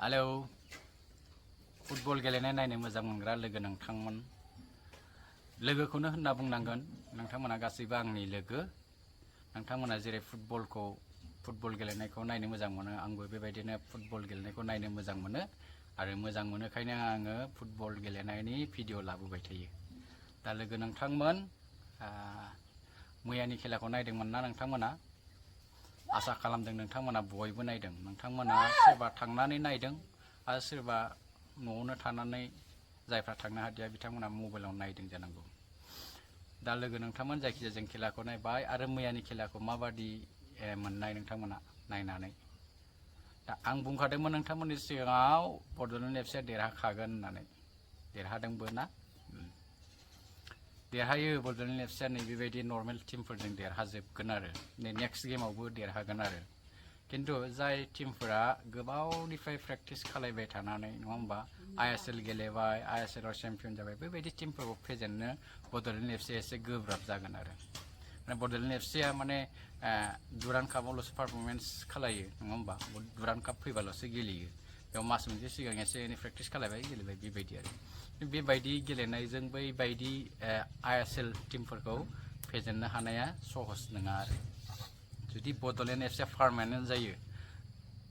hello football गेलेनाय नायनो मोजां मोनग्रा लोगो नोंथांमोन लोगोखौनो होनना बुंनांगोन नोंथांमोना गासैबो आंनि लोगो नोंथांमोना जेरै फुटबल गेलेनायखौ नायनो मोजां मोनो आंबो बेबायदिनो फुटबल गेलेनायखौ नायनो मोजां मोनो आरो मोजां मोनोखायनो आङो फुटबल गेलेनायनि भिडिअ लाबोबाय थायो दा लोगो नोंथांमोन मैयानि खेलाखौ नायदोंमोन ना नोंथांमोना आसा खालामदों नोंथांमोना बयबो नायदों नोंथांमोना सोरबा थांनानै नायदों आरो सोरबा न'आवनो थानानै जायफ्रा थांनो हादिया बिथांमोना मबाइलाव नायदों जानांगौ दा लोगो नोंथांमोन जायखिजाया जों खेलाखौ नायबाय आरो मैयानि खेलाखौ माबादि मोननाय नोंथांमोना नायनानै दा आं बुंखादोंमोन नोंथांमोननि सिगाङाव बड'लेण्ड एफसिआ देरहाखागोन होननानै देरहादोंबो ना देरहायो बड'लेण्ड एफसिआ नै बेबायदि नर्मेल टीमफोरजों देरहाजोबगोन आरो नेक्स्ट गेमावबो देरहागोन आरो किन्तु जाय टीमफोरा गोबावनिफ्राय प्रेक्टिस खालायबाय थानानै नङा होमबा आइएसएल गेलेबाय आइएसएलआव चेम्पियन जाबाय बेबायदि टीमफोरखौ फेजेननो बड'लेण्ड एफसिआ एसे गोब्राब जागोन आरो बड'लेण्ड एफसिआ माने दुरान्ड कापआवल'सो पारफरमेन्स खालायो नङा होमबा दुरान्ड काप फैबाल'सो गेलेयो बेयाव मास मोनसे सिगां एसे एनै प्रेक्टिस खालायबाय गेलेबाय बेबायदि आरो बेबायदि गेलेनायजों बैबायदि आइएसएल टीमफोरखौ फेजेननो हानाया सहस नङा आरो जुदि बड'लेण्ड एफसिआ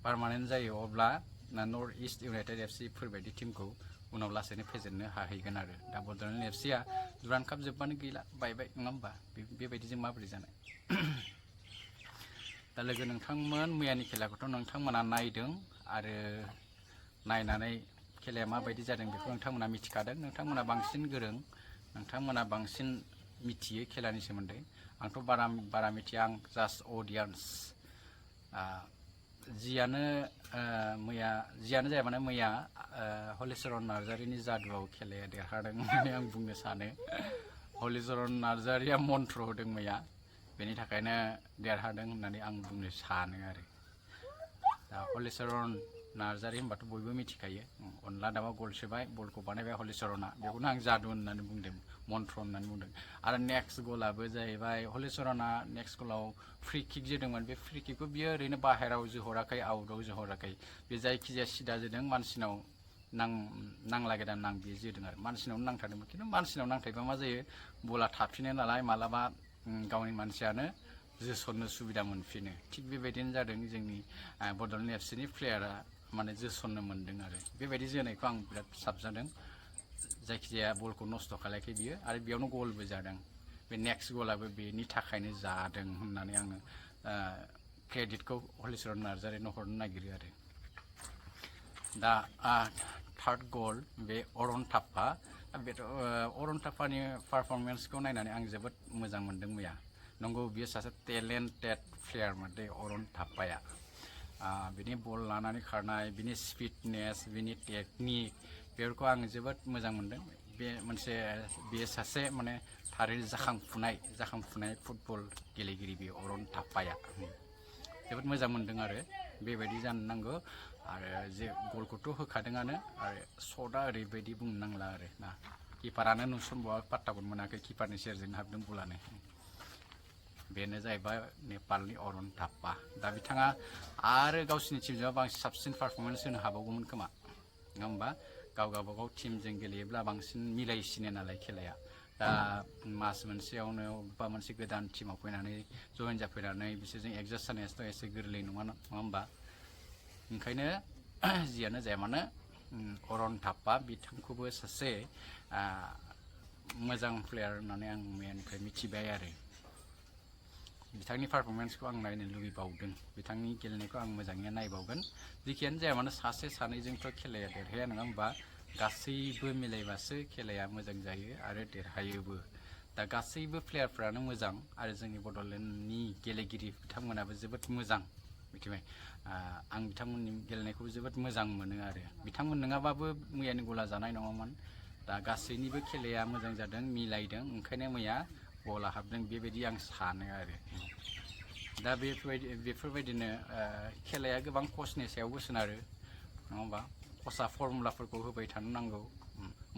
पारमानेन्ट जायो अब्ला नर्थ इस्ट इउनाइटेड एफसि फोरबायदि टीमखौ उनाव लासैनो फेजेननो हाहैगोन आरो दा बड'लेण्ड एफसिआ दुरान्ड काप जोबबानो गैला बायबाय नङा होमबा बेबायदिजों माबोरै जानाय दा लोगो नोंथांमोन मैयानि खेलाखौथ' नोंथांमोना नायदों आरो नायनानै खेलाया माबायदि जादों बेखौ नोंथांमोना मिथिखादों नोंथांमोना बांसिन गोरों नोंथांमोना बांसिन मिथियो खेलानि सोमोन्दै आंथ' बारा मिथिया आं जास्ट अडियन्स जियानो जाया माने मैया हलिचरन नार्जारिनि जादुआव खेलाया देरहादों होननानै आं बुंनो सानो हलिचरन नार्जारिया मन्त्र होदों मैया बेनि थाखायनो देरहादों होननानै आं बुंनो सानो आरो दा हलिचरन नार्जारि होनबाथ' बयबो मिथिखायो अनला दाउआ गल सोबाय बलखौ बानायबाय हलिचरना बेखौनो आं जादु होननानै बुंदों मन्त्र होननानै बुंदों आरो नेक्स्ट गलाबो जाहैबाय हलिचरना नेक्स्ट गलाव फ्रि किक जोदोंमोन बे फ्रि किकखौ बियो ओरैनो बाहेराव जोहराखै आउटआव जोहराखै बे जायखिजाया सिदा जोदों मानसिनाव नांलागेदान बियो जोदों आरो मानसिनावनो नांथारदोंमोन खिन्थु मानसिनाव नांथायबा मा जायो बला थाफिनो नालाय मालाबा गावनि मानसियानो जोसननो सुबिदा मोनफिनो थिग बेबायदिनो जादों जोंनि बड'लेण्ड एफसिनि प्लेयारा माने जोसननो मोन्दों आरो बेबायदि जोनायखौ आं बिराद साबजादों जायखिजाया बलखौ नस्थ' खालायाखै बियो आरो बेयावनो गलबो जादों बे नेक्स्ट गलाबो बेनि थाखायनो जादों होननानै आङो क्रेडिटखौ हलिचरन नार्जारिनो हरनो नागिरो आरो दा थार्ड गल बे अरन थाप्पा बेथ' अरन थाप्पानि पारफरमेन्सखौ नायनानै आं जोबोद मोजां मोन्दों मैया नंगौ बियो सासे टेलेन्टेड प्लेयारमोन दे अरन थाप्पाया बिनि बल लानानै खारनाय बिनि स्पिडनेस बिनि टेकनिक बेफोरखौ आं जोबोद मोजां मोन्दों बेयो सासे माने थारैनो जाखांफुनाय फुटबल गेलेगिरि बे अरन थाप्पाया जोबोद मोजां मोन्दों आरो बेबायदि जानो नांगौ आरो जे गलखौथ' होखादोंआनो आरो शटआ ओरैबायदि बुंनो नांला आरो ना किपारानो नुसनबावा पात्ताखौनो मोनाखै किपारनि सेरजों हाबदों बलानो बेनो जाहैबाय नेपालनि अरन थाप्पा दा बिथाङा आरो गावसिनि टीमजों बांसिन साबसिन पारफरमेन्स होनो हाबावगौमोन खोमा नङा होमबा गावबागाव टीमजों गेलेयोब्ला बांसिन मिलायसिनो नालाय खेलाया दा मास मोनसेयावनो बबेबा मोनसे गोदान टीमाव फैनानै जयेन जाफैनानै बिसोरजों एडजास्ट जानायाथ' एसे गोरलै नङा होमबा ओंखायनो जियानो जाया मानो अरन थाप्पा बिथांखौबो सासे मोजां प्लेयार होननानै आं मैयानिफ्राय मिथिबाय आरो बिथांनि पारफरमेन्सखौ आं नायनो लुगैबावदों बिथांनि गेलेनायखौ आं मोजाङै नायबावगोन जेखियानो जाया मानो सासे सानैजोंथ' खेलाया देरहाया नङा होमबा गासैबो मिलायबासो खेलाया मोजां जायो आरो देरहायोबो दा गासैबो प्लेयारफ्रानो मोजां आरो जोंनि बड'लेण्डनि गेलेगिरि बिथांमोनाबो जोबोद मोजां मिथिबाय आं बिथांमोननि गेलेनायखौ जोबोद मोजां मोनो आरो बिथांमोन नङाबाबो मैयानि गला जानाय नङामोन दा गासैनिबो खेलाया मोजां जादों मिलायदों ओंखायनो मैया गला हाबदों बेबायदि आं सानो आरो दा बेफोरबायदिनो खेलाया गोबां कचनि सायावबो सोनारो नङा होमबा कचआ फर्मुलाफोरखौ होबाय थानो नांगौ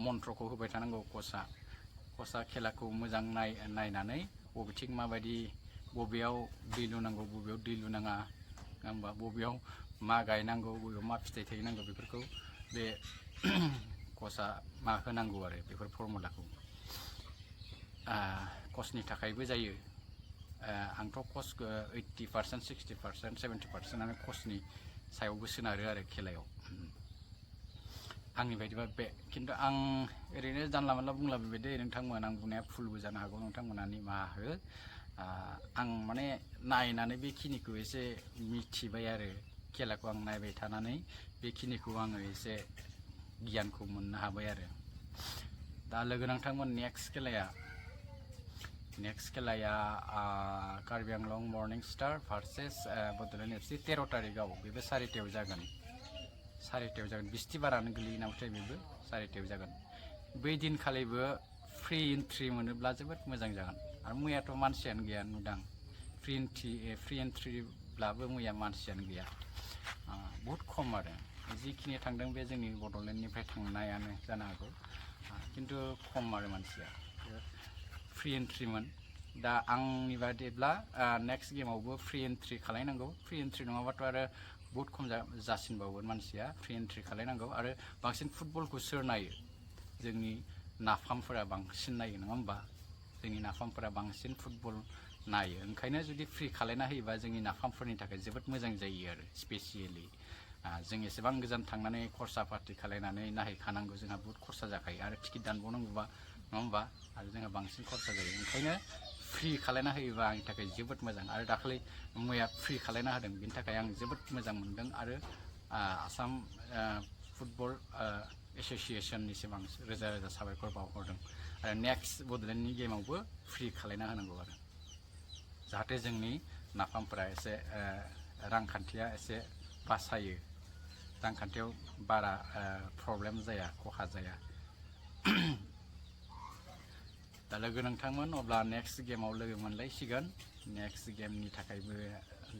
मन्त्रखौ होबाय थानांगौ कचआ खेलाखौ मोजां नायनानै बबेथिं माबायदि बबेयाव दै लुनांगौ बबेयाव दै लुनाङा नङा होमबा बबेयाव मा गायनांगौ बबेयाव मा फिथाइ थायनांगौ बेफोरखौ बे कचआ मा होनांगौ आरो बेफोर फर्मुलाखौ कचनि थाखायबो जायो आंथ' कचखौ 80% 60% 70%आनो कचनि सायावबो सोनारो आरो खेलायाव आंनि बायदिबा बे खिन्थु आं ओरैनो जानला मोनला बुंलाबाय दे नोंथांमोन आं बुंनाया भुलबो जानो हागौ नोंथांमोना निमाहा हो आं माने नायनानै बेखिनिखौ एसे मिथिबाय आरो खेलाखौ आं नायबाय थानानै बेखिनिखौ आङो एसे गियानखौ मोननो हाबाय आरो दा लोगो नोंथांमोन नेक्स्ट खेलाया Karbi Anglong morning star versus Bodoland FC 13 तारिखआव बेबो 4टायाव जागोन 4टायाव जागोन बिस्थिबारानो गोलैयो नामाथाय बेबो 4टायाव जागोन बै दिनखालिबो फ्रि एन्ट्रि मोनोब्ला जोबोद मोजां जागोन आरो मैयाथ' मानसियानो गैया नुदां फ्रि एन्ट्रिब्लाबो मैया मानसियानो गैया बहुद खम आरो जिखिनि थांदों बे जोंनि बड'लेण्डनिफ्राय थांनायानो जानो हागौ खिन्थु खम आरो मानसिया फ्रि एन्ट्रिमोन दा आंनि बादिब्ला नेक्स्ट गेमावबो फ्रि एन्ट्रि खालायनांगौ फ्रि एन्ट्रि नङाबाथ' आरो बहुत खम जासिनबावगोन मानसिया फ्रि एन्ट्रि खालायनांगौ आरो बांसिन फुटबलखौ सोर नायो जोंनि नाफामफोरा बांसिन नायो नङा होमबा जोंनि नाफामफोरा बांसिन फुटबल नायो ओंखायनो जुदि फ्रि खालायना होयोबा जोंनि नाफामफोरनि थाखाय जोबोद मोजां जायो आरो स्पेसियेलि जों एसेबां गोजान थांनानै खरसा पाति खालायनानै नायहैखानांगौ जोंहा बहुत खरसा जाखायो आरो टिकेट दानबावनांगौबा नङा होमबा आरो जोंहा बांसिन खरसा जायो ओंखायनो फ्रि खालायना होयोबा आंनि थाखाय जोबोद मोजां आरो दाखालि मैया फ्रि खालायना होदों बिनि थाखाय आं जोबोद मोजां मोनदों आरो आसाम फुटबल एस'सियेसननिसिम आं रोजा रोजा साबायखर बावहरदों आरो नेक्स्ट बड'लेण्डनि गेमावबो फ्रि खालायना होनांगौ आरो जाहाथे जोंनि नाफामफोरा एसे रांखान्थिया एसे बासायो रांखान्थियाव बारा प्रब्लेम जाया खहा जाया दा लोगो नोंथांमोन अब्ला नेक्स्ट गेमाव लोगो मोनलायसिगोन नेक्स्ट गेमनि थाखायबो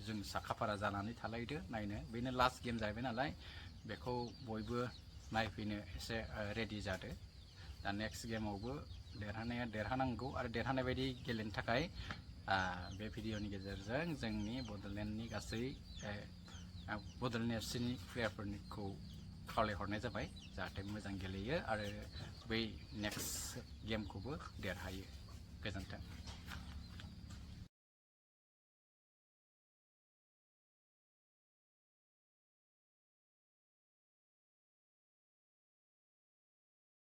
जों साखाफारा जानानै थालायदो नायनो बेनो लास्ट गेम जाहैबाय नालाय बेखौ बयबो नायफैनो एसे रेडि जादो दा नेक्स्ट गेमावबो देरहानाया देरहानांगौ आरो देरहानाय बायदि गेलेनो थाखाय बे भिडिअनि गेजेरजों जोंनि बड'लेण्डनि गासै बड'लेण्ड एफसिनि प्लेयारफोरखौ खावलायहरनाय जाबाय जाहाथे मोजां गेलेयो आरो बै नेक्स्ट गेमखौबो देरहायो गोजोन्थों